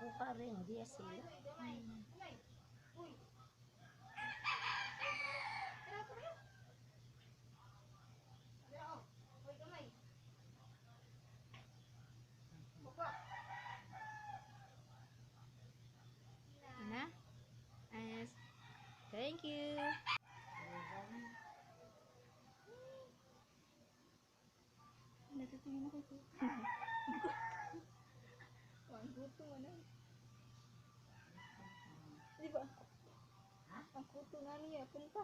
Kuha rin diya sila. Na? As, thank you. Natutingin ako ko. Ang guto mo na. Di ba? Ang kuto na niya, punta.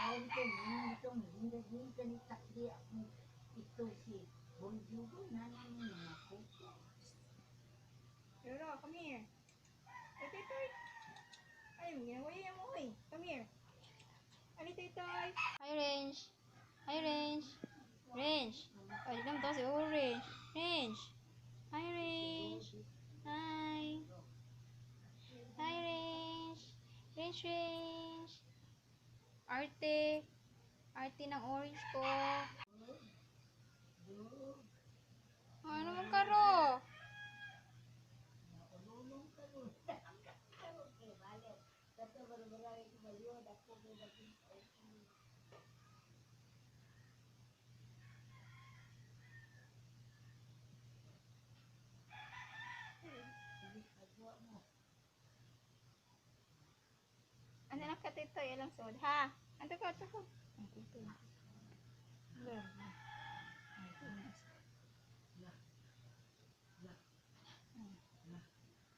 Ay, ito, itong hindi ni takdi akong ito si Bonjugo na namin mga kuko. Roro, come here. Toy, toy, toy. Ay, ginawa yan mo, oy. Come here. Ali, toy, toy. Hi, Range. Hi, Range. Range. Ay, di naman to si Orange. Range. Hi, Range. Hi. Hi, Range. Range, Range. Arte. Arte ng orange ko. Ano man karo? Naululong ka ron. Karon kay bale. Kato barbaray ko baliw ako kay daging. Agwa mo. Ano lang ka, Titoy? Alam sud, ha? Anto ka, anto ka. Ang kuto.